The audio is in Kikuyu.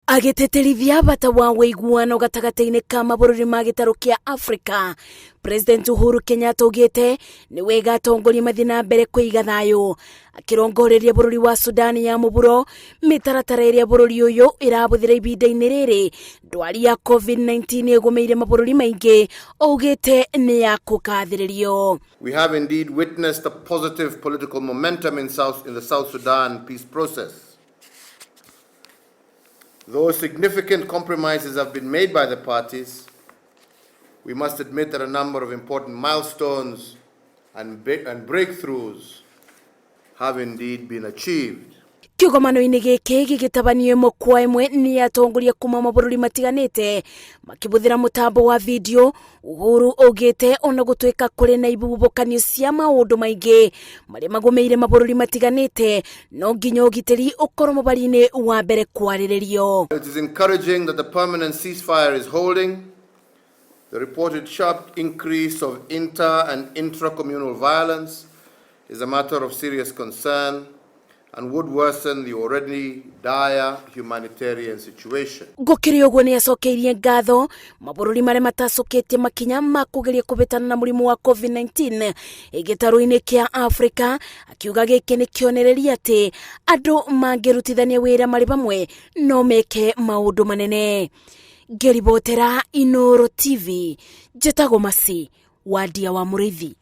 Agĩtĩtĩrithia bata wa ũiguano gatagatĩ-inĩ ka mabũrũri ma gĩtarũ kĩa Afrika, President Uhuru Kenyatta augĩte nĩ wega atongoria mathiĩ na mbere kũiga thayũ. Akĩrongoreria bũrũri wa Sudan ya mũburo, mĩtaratara ĩrĩa bũrũri ũyũ ĩrabũthĩra ihinda-inĩ rĩrĩ ndwari ya COVID-19 ĩgũmĩire mabũrũri maingĩ, augĩte nĩ ya kũgathĩrĩrio. We have indeed witnessed a positive political momentum in the South Sudan peace process. Though significant compromises have been made by the parties, we must admit that a number of important milestones and breakthroughs have indeed been achieved. Kĩgomano-inĩ gĩkĩ gĩgĩtabanio ĩmwe kwa ĩmwe nĩ atongoria kuma mabũrũri matiganĩte makĩbũthĩra mũtambo wa video. Uhuru augĩte ona gũtuĩka kũrĩ na ibubukanio cia maũndũ maingĩ marĩa magũmĩire mabũrũri matiganĩte, no nginya ũgitĩri ũkorwo mũbari-inĩ wa mbere kwarĩrĩrio. It is encouraging that the permanent ceasefire is holding. The reported sharp increase of inter and intra-communal violence is a matter of serious concern and would worsen the already dire humanitarian situation. Gũkĩrĩ ũguo, nĩ acokeirie ngatho mabũrũri marĩa matacũkĩtie makinya ma kũgeria kũbĩtana na mũrimũ wa COVID-19 gĩtarũ-inĩ kĩa Afrika, akiuga gĩkĩ nĩ kĩonereria atĩ andũ mangĩrutithania wĩra marĩ hamwe no meke maũndũ manene. Ngĩribotera Inoro TV, njĩtagwo Masi Wandia wa Mũrĩithi.